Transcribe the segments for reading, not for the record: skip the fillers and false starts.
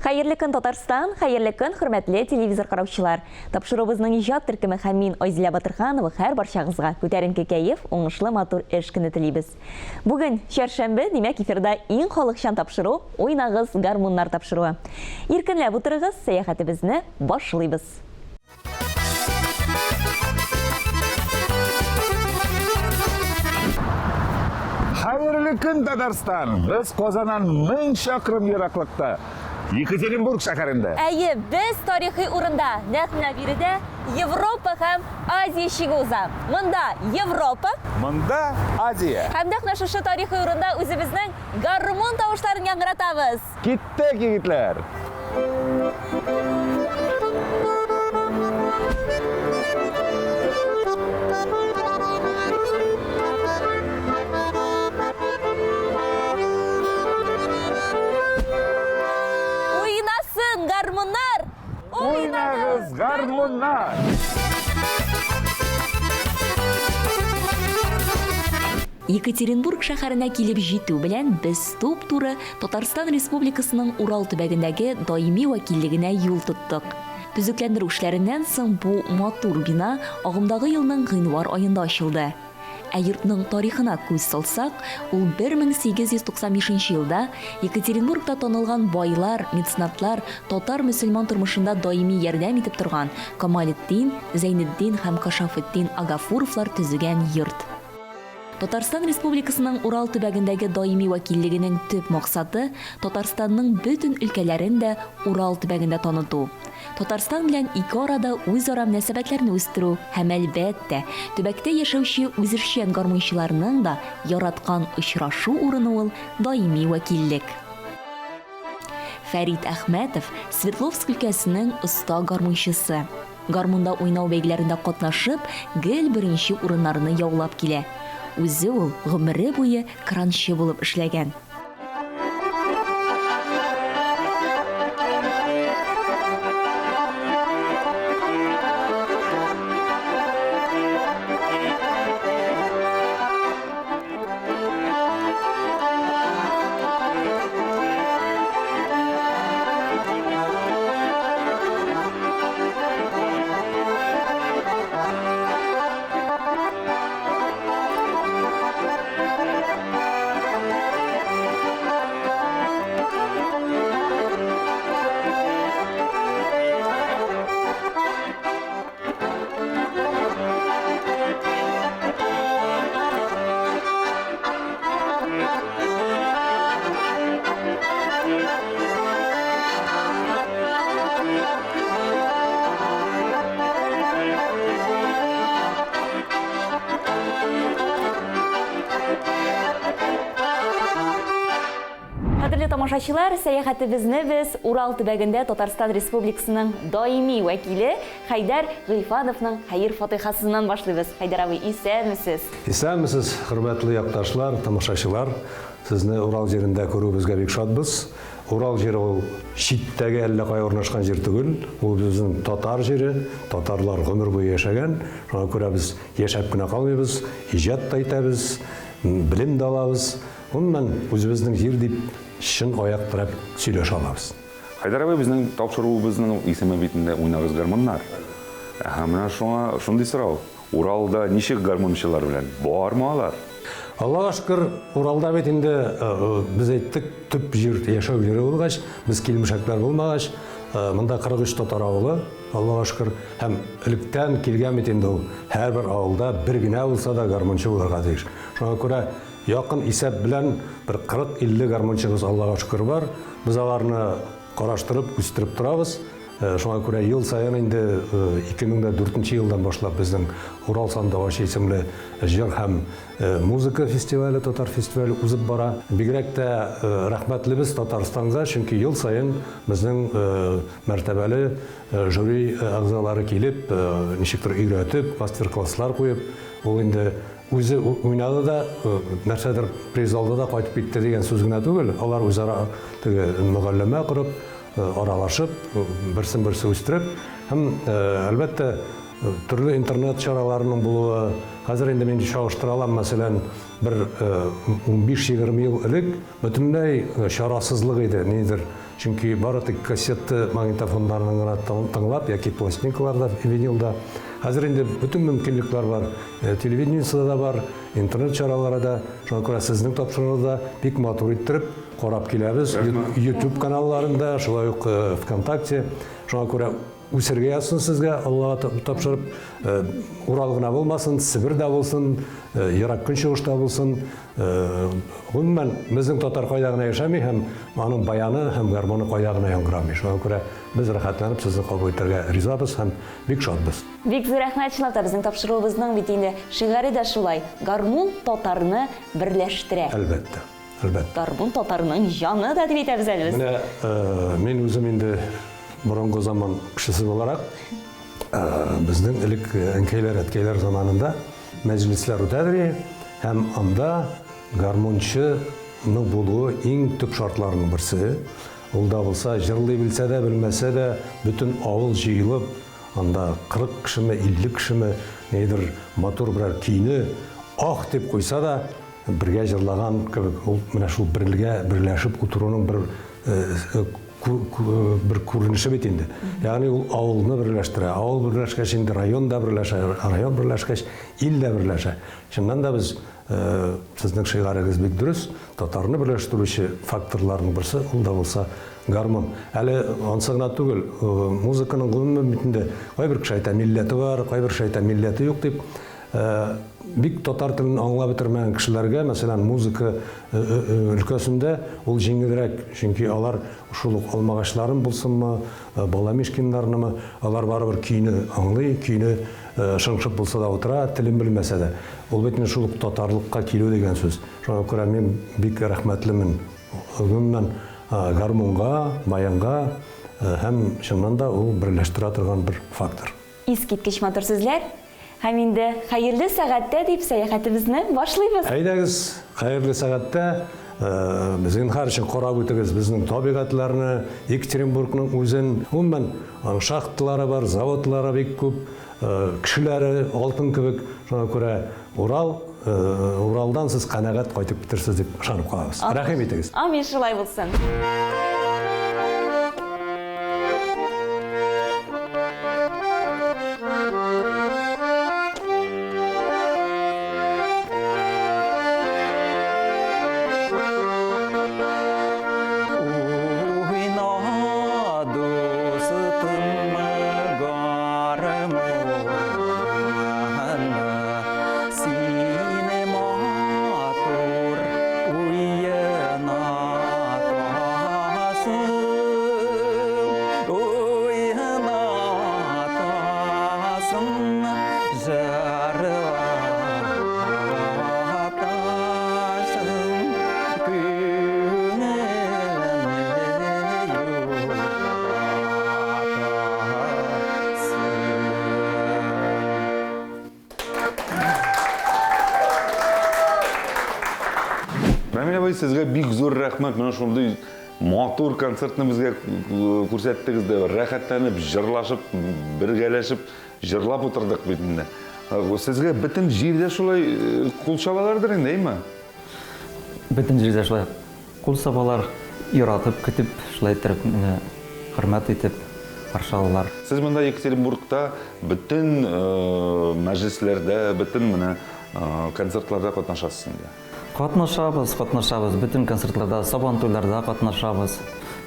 Хәерле көн, Татарстан! Хәерле көн, хөрмәтле телевизор караучылар! Тапшыруыбызның иҗат төркеме һәм мин, Айзилә Батырханова, һәр барчагызга күтәренке кәеф, уңышлы матур эш көне телибез. Бүген, чәршәмбе, димәк, эфирда иң халыкчан тапшыру, Уйнагыз, гармуннар тапшыруы. Иркенләп утырыгыз, сәяхәтебезне башлыйбыз. Хәерле көн, Татарстан! Без Казаннан 1000 чакрым ераклыкта, Екатеринбург шәһәрендә. Әйе, без тарихи урында, нәкъ менә биредә Европа һәм Азия чиге уза. Монда Европа. Монда Азия. Һәм нәкъ менә шушы тарихи урында үзебезнең гармун тавышларын яңгыратабыз. Киттек, егетләр! Уйнасын гармуннар! Уйнагыз, гармуннар! Екатеринбург шәһәренә килеп җитү белән без туп-туры Татарстан Республикасының Урал төбәгендәге даими вәкиллегенә юл тоттык. Төзекләндерү эшләреннән соң бу матур бина агымдагы елның гыйнвар аенда ачылды. Ә йортның тарихына күз салсак, ул 1895 нче елда Екатеринбургта танылган байлар, меценатлар, татар-мөселман тормышында даими ярдәм итеп торган Камалетдин, Зәйнетдин һәм Кашафетдин Агафуровлар төзегән йорт. Татарстан Республикасының Урал төбәгендәге даими вәкиллегенең төп максаты, Татарстанның бөтен өлкәләрен дә Урал төбәгендә таныту, Татарстан белән ике арада үзара мөнәсәбәтләрне үстерү һәм, әлбәттә, төбәктә яшәүче үзешчән гармунчыларның да яраткан очрашу урыны ул даими вәкиллек. Фәрит Әхмәтов, Свердловск өлкәсенең оста гармунчысы. Гармунда уйнау бәйгеләрендә катнашып, гел беренче урыннарны яулап килә. Үзе ул гомере буе кранчы булып эшләгән. Кадерле тамашачылар, сәяхәтебезне без Урал төбәгендә Татарстан Республикасының даими вәкиле Хәйдәр Гыйльфановның хәер-фатыйхасыннан башлыйбыз. Хәйдәр абый, исәнмесез! Исәнмесез, хөрмәтле якташлар, тамашачылар! Сезне Урал җирендә күрүебезгә бик шатбыз. Урал җире ул читтәге әллә кая урнашкан җир түгел, ул безнең татар җире, татарлар гомер буе яшәгән. Шуңа күрә без яшәп кенә калмыйбыз, иҗат та итәбез, белем дә алабыз. Гомумән, үзебезнең җир дип чын аяк терәп сөйләшә алабыз. Хәйдәр абый, безнең тапшыруыбызның исеме бит инде Уйнагыз гармуннар. Әһә, менә шуңа шундый сорау, Уралда ничек гармунчылар белән? Бармы алар? Аллага шөкер, Уралда бит инде, без әйттек, төп җир, яшәү җире булгач, без килмешәкләр булмагач, монда 43 татар авылы, Аллага шөкер, һәм электән килгән бит инде ул, һәрбер авылда бер генә булса да гармунчы булырга тиеш. Шуңа күрә Якын исәп белән бер 40-50 гармунчыбыз, Аллага шөкер, бар. Без аларны караштырып, үстереп торабыз. Шуңа күрә ел саен инде 2004 нче елдан башлап безнең Урал сандугачы исемле җыр һәм музыка фестивале, татар фестивале узып бара. Бигрәк тә рәхмәтлебез Татарстанга, чөнки ел саен безнең мәртәбәле жюри әгъзалары килеп, ничектер өйрәтеп, мастер-класслар куеп, ул инде Үзе уйнады да, нәрсәдер приз алды да кайтып китте дигән сүз генә түгел, алар үзара теге мөгалләмә корып, аралашып, берсен-берсе үстереп һәм, әлбәттә, төрле интернет чараларының булуы, хәзер инде мин чагыштыра алам, мәсәлән, бер унбиш-егерме ел элек бөтенләй чарасызлык иде, ниндидер. Чөнки бары тик кассета магнитофоннарны гына тыңлап яки пластинкаларда, винилда. Хәзер инде бөтен мөмкинлекләр бар. Телевидениесе дә бар, интернет чаралары да. Шуңа күрә сезнең тапшыруны да бик матур иттереп карап киләбез. YouTube каналларында, шулай ук ВКонтакте. Шуңа күрә үсергә язсын сезгә, Аллага тапшырып, Урал гына булмасын, Себер дә булсын, Ерак Көнчыгыш та булсын. Гомумән, безнең татар кайда гына яшәми һәм аның баяны һәм гармоны кайда гына яңгырамый. Шуңа күрә без рәхәтләнеп сезне кабул итәргә ризабыз һәм бик шатбыз. Бик зур рәхмәт, чынлап та безнең тапшыруыбызның бит инде шигаре дә шулай, гармун татарны берләштерә. Әлбәттә. Әлбәттә. Гармун татарның җаны да дип әйтәбез әле без. Менә мин үзем инде борынгы заман кешесе буларак, безнең элек әнкәйләр, әткәйләр заманында мәҗлесләр үтәдер һәм анда гармунчының булуы иң төп шартларның берсе. Ул да булса җырлый белсә дә, белмәсә дә, бөтен авыл җыелып, анда 40 кешеме, 50 кешеме, нидер матур берәр көйне ах дип куйса да, бергә җырлаган кебек, ул менә шул бергә берләшеп утыруның бер бер күренеше бит инде. Ягъни ул авылны берләштерә. Авыл берләшкәч инде район да берләшә, район берләшкәч ил дә берләшә. Чыннан да без сезнең шигарегез бик дөрес, татарны берләштерүче факторларның берсе ул да булса гармун. Әле ансы гына түгел, музыканың гомумән бит инде кайбер кеше әйтә милләте бар, кайбер кеше әйтә милләте юк дип. Бик татар телен аңлап бетермәгән кешеләргә, мәсәлән, музыка өлкәсендә ул җиңелрәк, чөнки алар шул ук Алмагачларын булсынмы, Баламишкиннарнымы, алар барыбер көйне аңлый, көйне шыңшып булса да утыра, телен белмәсә дә. Ул бит инде шул ук татарлыкка килү дигән сүз. Шуңа күрә мин бик рәхмәтлемен гомумән гармунга, баянга һәм чыннан да ул берләштерә торган бер фактор. Искиткеч матур сүзләр. Һәм инде хәерле сәгатьтә дип сәяхәтебезне башлыйбыз. Әйдәгез, хәерле сәгатьтә зинһар өчен карап үтегез безнең табигатьләрне, Екатеринбургның үзен. Гомумән, аның шахталары бар, заводлары бик күп, кешеләре алтын кебек. Шуңа күрә Урал, Уралдан сез канәгать кайтып китерсез дип ышанып калабыз. Рәхим итегез. Амин, шулай булсын. Рамил абый, сезгә бик зур рәхмәт. Менә шундый матур концертны безгә күрсәттегез дә, рәхәтләнеп, җырлашып, бергәләшеп җырлап утырдык бит инде. Сезгә бөтен җирдә шулай кул чабалардыр инде, әйме? Бөтен җирдә шулай кул чабалар, яратып, көтеп, шулай иттереп мине хөрмәт итеп каршы алалар. Сез монда Екатеринбургта бөтен мәҗлесләрдә, бөтен менә концертларда катнашасыз инде. Катнашабыз, катнашабыз. Бөтен концертларда, сабантуйларда катнашабыз.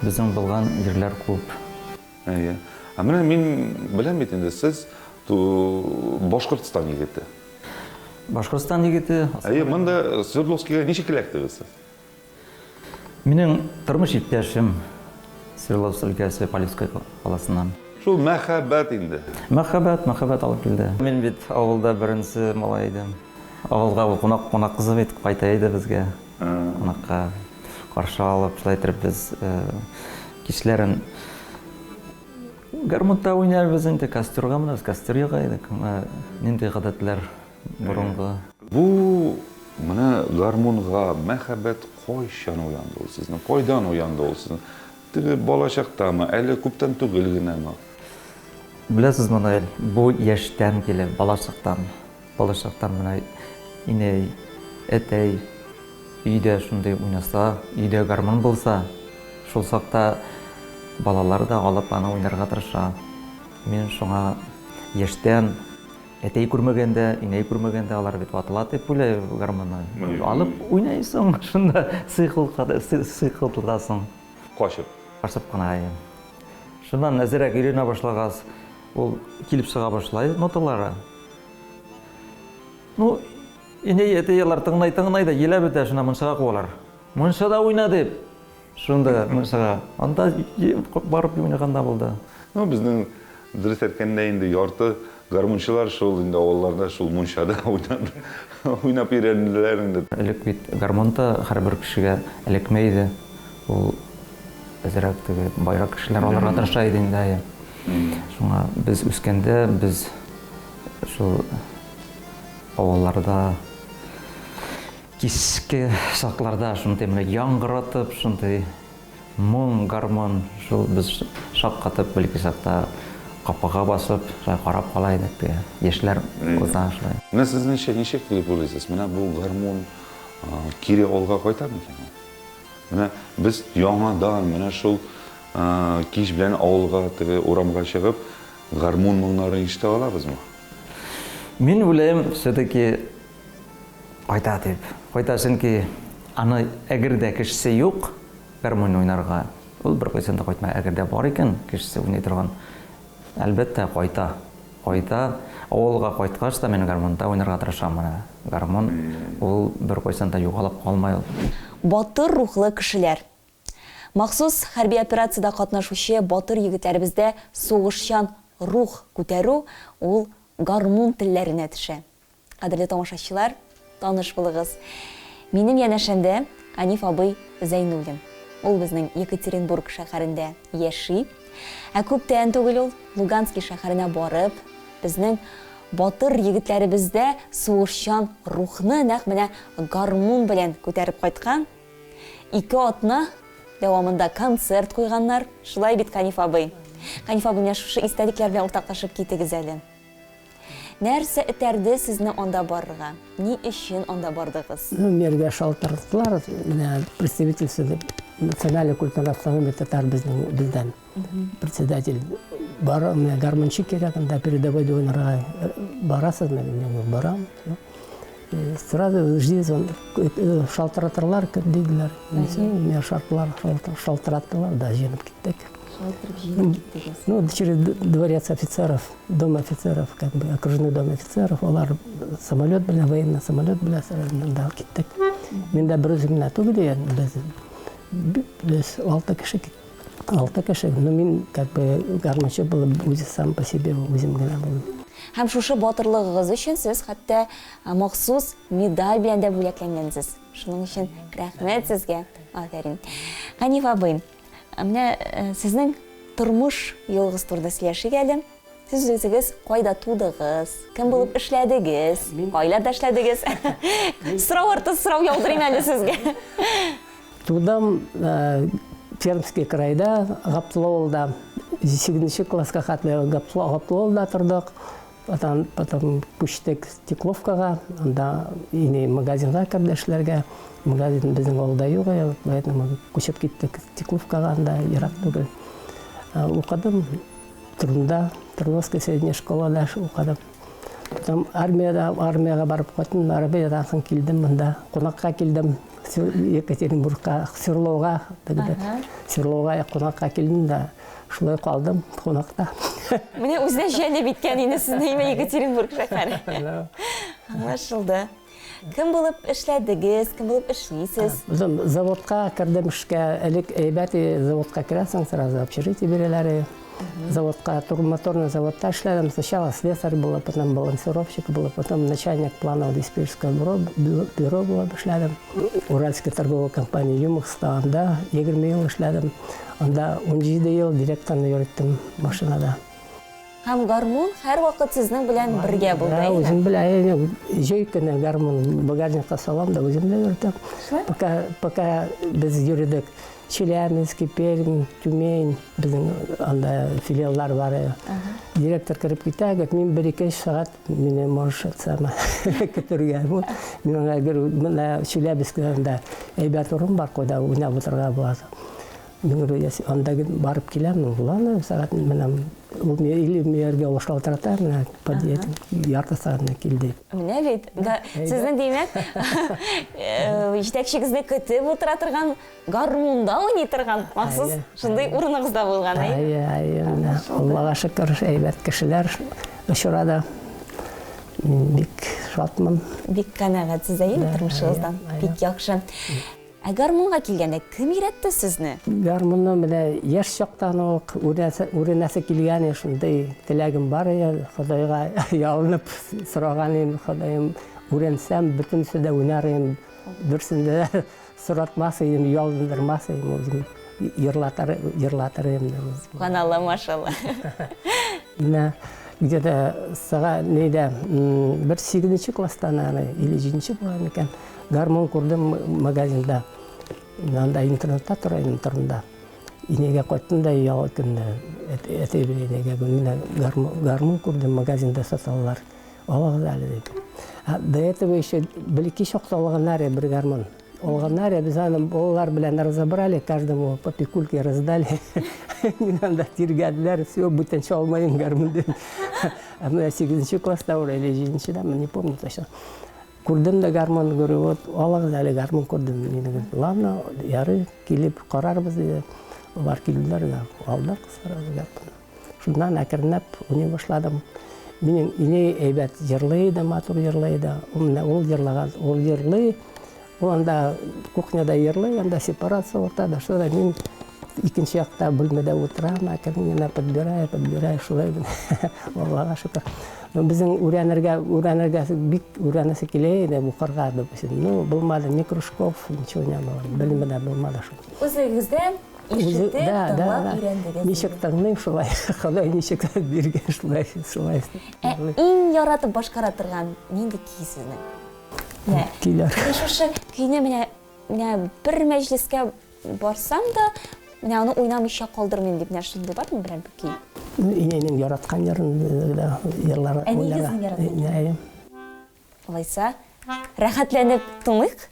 Безнең булган җирләр күп. Әйе. Ә менә мин беләм бит инде, сез Башкортстан егете. Башкортстан егете. Әйе, монда Свердловскийга ничек эләктегез сез? Минем тормыш иптәшем Свердловск өлкәсе Полевской каласыннан. Шул мәхәббәт инде. Мәхәббәт, мәхәббәт алып килде. Мин бит авылда беренче малай идем. Авылга ул кунак, кунак кызы бит кайта иде безгә. Кунакка каршы алып, шулай итеп без кичләрен гармунда уйнарбыз инде, костерга менә костер яга идек. Нинди гадәтләр борынгы. Бу менә гармунга мәхәббәт кайчан уянды ул сезнең? Кайдан уянды ул сезнең? Теге балачактамы, әле күптән түгел генәме? Беләсезме, Наил, бу яшьтән килә, балачактан. Балачактан менә инәй, әтәй өйдә шундый уйнаса, өйдә гармун булса, шул чакта Балалар да алып аны уйнарга тырыша. Мин шуңа яшьтән әтәй күрмәгәндә, инәй күрмәгәндә алар бит ватыла дип уйлый гармунны. Алып уйнайсың, шунда сыйкылдатасың. Качып. Качып кына, әйе. Шуннан әзерәк өйрәнә башлагач, ул килеп чыга башлай ноталары. Ну, инәй, әтәй алар тыңлай-тыңлай да елап бетә, шуннан мунчага куалар. Мунчада уйна дип. Шунда мунчага. Анда барып уйнаган да булды. Ну, безнең дөрес әйткәндә инде ярты гармунчылар шул инде авылларда шул мунчада уйнады. Уйнап өйрәнделәр инде. Элек бит гармун та һәрбер кешегә эләкмәй иде. Ул әзрәк теге байрак кешеләр алырга тырыша иде инде, әйе. Шуңа без үскәндә без шул авылларда Кичке чакларда шундый менә яңгыратып, шундый моң, гармун, шул без шаккатып, бәлки чакта капкага басып, шулай карап кала идек теге. Яшьләр уза шулай. Менә сезнеңчә ничек дип уйлыйсыз, менә бу гармун кире алга кайта микән ул? Менә без яңадан менә шул кич белән авылга, теге урамга чыгып, гармун моңнарын ишетә алабызмы? Мин уйлыйм, все-таки Кайта дип. Кайта, чөнки аны әгер дә кешесе юк гармонь уйнарга, ул беркайчан да кайтмый. Әгер дә бар икән кешесе уйный торган, әлбәттә, кайта. Кайта. Авылга кайткач та мин гармунда уйнарга тырышам менә. Гармун ул беркайчан да югалып калмый ул. Батыр рухлы кешеләр. Махсус хәрби операциядә катнашучы батыр егетләребездә сугышчан рух күтәрү ул гармун телләренә төшә. Кадерле тамашачылар, таныш булыгыз. Минем янәшәмдә Хәниф абый Зәйнуллин. Ул безнең Екатеринбург шәһәрендә яши. Ә күптән түгел ул Лугански шәһәренә барып, безнең батыр егетләребездә сугышчан рухны нәкъ менә гармун белән күтәреп кайткан. Ике атна дәвамында концерт куйганнар. Шулай бит, Хәниф абый? Хәниф абый, менә шушы истәлекләр белән уртаклашып китегез әле. Нәрсә этәрде сезне анда барырга? Ни өчен анда бардыгыз? Ну, мэрга шалтыраттылар, менә представительство национальной культурной автономии татар безнең бездән. Председатель бар, менә гармунчы кирәк анда передовой уйнарга барасызмы? Мин барам. Сразу жди, шалтыратырлар, диделәр. Миңа шартлар шалтыраттылар да җыенып киттек. Шалтырып җыенып киттегез. Ну, через дворец офицеров, дом офицеров, как бы окружной дом офицеров, алар самолет белән, военный самолет белән сразу монда киттек. Мин дә бер үзем генә түгел, без без алты кеше алты кеше, но мин как бы гармунчы булып үзе сам по себе үзем генә булдым. Һәм шушы батырлыгыгыз өчен сез хәтта махсус медаль белән дә бүләкләнгәнсез. Шуның өчен рәхмәт сезгә. Афәрин. Хәниф абый, менә сезнең тормыш юлыгыз турында сөйләшик әле. Сез үзегез кайда тудыгыз? Кем булып эшләдегез? Кайларда эшләдегез? Сорау арты сорау яудырыйм әле сезгә. Тудым Пермский крайда, Гаптулавылда. 8 класска хәтле Гаптулавылда тордык. Потом, потом күчтек Стекловкага, анда ине магазинга керде эшләргә. Магазин безнең авылда юк, поэтому күчеп киттек Стекловкага, анда ерак түгел. Укыдым Трунда, Труновская средняя школада укыдым. Потом армияда, армияга барып кайттым, армиядан соң килдем монда, кунакка килдем Екатеринбургка, Свердловга, Свердловга кунакка килдем дә, шулай калдым кунакта. Менә үзенә җәлеп иткән инде сезне имә Екатеринбург шәһәре. Аңлашылды. Кем булып эшләдегез, кем булып эшлисез? Потом заводка кердем эшкә. Элек әйбәт заводка керәсең, сразу общежитие бирәләр. Заводка, моторный заводта эшләдем. Сначала слесарь булып, потом балансировщик булып, потом начальник планово-диспетчерского бюро, бюро булып эшләдем. Уральская торговая компания Юмакста анда 20 ел эшләдем. Анда 17 ел директорны йөрттем машинада. Һәм гармун һәрвакыт сезнең белән бергә булды, әйеме? Үзем белән, җәй көне гармун багажникка салам да үзем дә йөртәм. Пока, пока без йөрдек. Челябинский, Пермь, Тюмень, безнең анда филиаллар бар. Директор кереп китә, говорит, мин бер-ике сәгать мине можешь это көтергә. Мин аңа говорю, менә Челябинскида әйбәт урын бар, кайда уйнап утырырга була. Мин говорю, я анда барып киләм, ну ладно, сәгать менә ул или мияргә ул шалтырата, менә подъедет, ярты сәгатьне килде. Менә бит, да, сезнең димәк, җитәкчегезне көтеп утыра торган, гармунда уйный торган махсус шундый урыныгыз да булган, әйе? Әйе, әйе, менә Аллага шөкер, әйбәт кешеләр очрады. Мин бик шатмын. Бик канәгатьсез, әйеме, тормышыгыздан? Бик яхшы. Ә гармунга килгәндә, кем өйрәтте сезне? Гармунны менә яшь чактан ук үренәсе килгән, шундый теләгем бар иде. Ходайга ялынып сораган идем, Ходаем, үренсәм, бөтенесе дә уйнар идем, берсен дә соратмас идем, ялындырмас идем үзем, йырлатыр, йырлатыр идем. Субханалла, машалла. Менә где-то сага нидә, бер сигезенче класста, наверное, или җиденче була микән, гармун күрдем магазинда. Анда интернетта тора идем торында. Инәгә кайттым да ял көнне, әти белән инәгә менә гармун күрдем магазинда саталар. Алыгыз әле дип. До этого еще бәләкәй чакта алганнар бер гармун. Алганнар, без аны балалар белән разобрали, каждому по пикульке раздали. Мин анда тиргәделәр, все, бүтәнчә алмыйм гармун дип. Ә менә 8 класста уже или 7-дә, не помню точно. Күрдем дә гармун, говорю, вот алыгыз әле гармун күрдем. Мин говорю, ладно, ярый, килеп карарбыз диде. Алар килделәр дә, алдык сразу гармунны. Шуннан әкренләп уйный башладым. Минем инәй әйбәт җырлый иде, матур җырлый иде. Ул менә ул җырлаган, ул җырлый, ул анда кухняда җырлый, анда сепарация уртада, шулай да мин икенче якта бүлмәдә утырам, әкрен генә подбираю, подбираю, шулай Аллага шөкер. Ну, безнең өйрәнергә, өйрәнергә бик өйрәнәсе килә иде укырга, допустим. Ну, булмады ни кружков, ничего не было. Белеме дә булмады шул. Үзегездән ишетеп, тыңлап өйрәндегез. Ничек тыңлыйм, шулай. Ходай ничек биргән, шулай, шулай. Ә иң яратып башкара торган нинди көй сезнең? Менә Көйләр. Шушы көйне менә менә бер мәҗлескә барсам да, менә аны уйнамыйча калдырмыйм дип, менә шундый бармы берәр бер көй? Ну, инәйнең яраткан җырын җырлар. Әниегезнең яраткан җыры. Алайса, рәхәтләнеп тыңлыйк.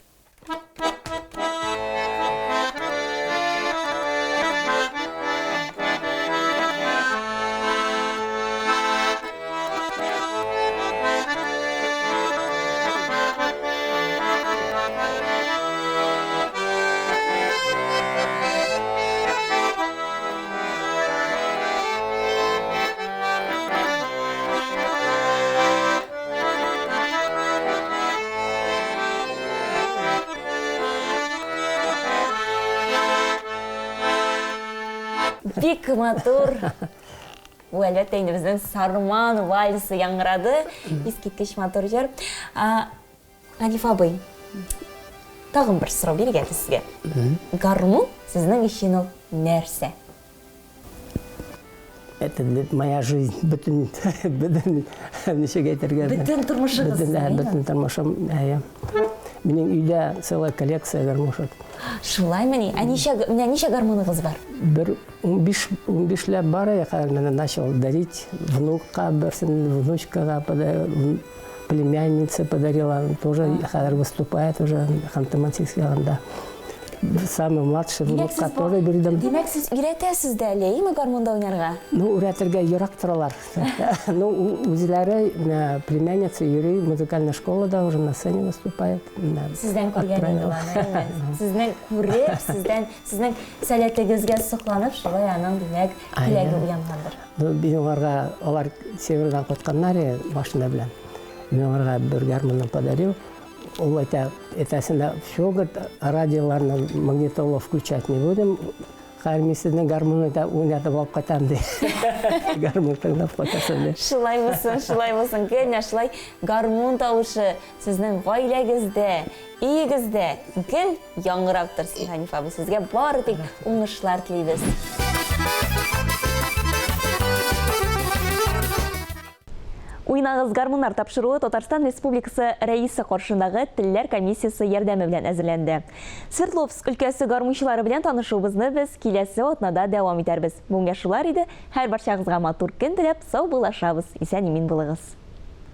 Бик матур. Бу, әлбәттә, инде безнең Сарман вальсы яңгырады. Искиткеч матур җыр. Хәниф абый, тагын бер сорау бирик әле сезгә. Гармун сезнең өчен ул нәрсә? Это моя жизнь, бөтен, бөтен, ничек әйтергә? Бөтен тормышыгыз. Бөтен, бөтен тормышым, әйе. Минем өйдә целая коллекция гармошек. Шулаймыни? Ә ничә, менә ничә гармуныгыз бар? Бер 15, 15ләп бар, я хәзер менә начал дарить внукка берсен, внучкага племянница подарила, тоже хәзер выступает уже Ханты-Мансийский ягында. Самый младший внукка тоже бирдем. Димәк, сез өйрәтәсез дә әле, әйеме, гармунда уйнарга? Ну, өйрәтергә ерак торалар. Ну, үзләре, менә племянница йөри музыкальная школада, уже на сцене выступает. Сездән күргән инде ул аны, әйеме? Сезнең күреп, сездән, сезнең сәләтегезгә сокланып, шулай аның, димәк, теләге уянгандыр. Ну, мин аларга, алар севердан кайтканнар машина белән. Мин аларга бер гармунны подарил. Ул әйтә, әтәсенә, все, говорит, радиоларны, магнитолу включать не будем. Хәзер мин сезнең гармунны да уйнатып алып кайтам, ди. Гармун тыңлап кайтасың, ди. Шулай булсын, шулай булсын. Гел менә шулай гармун тавышы сезнең гаиләгездә, өегездә гел яңгырап торсын, Хәниф абый. Сезгә бары тик уңышлар телибез. Уйнагыз гармуннар тапшыруы Татарстан Республикасы Рәисе каршындагы Телләр комиссиясе ярдәме белән әзерләнде. Свердловск өлкәсе гармунчылары белән танышуыбызны без киләсе атнада дәвам итәрбез. Бүгенгә шулар иде. Һәрбарчагызга матур көн теләп, саубуллашабыз. Исән-имин булыгыз.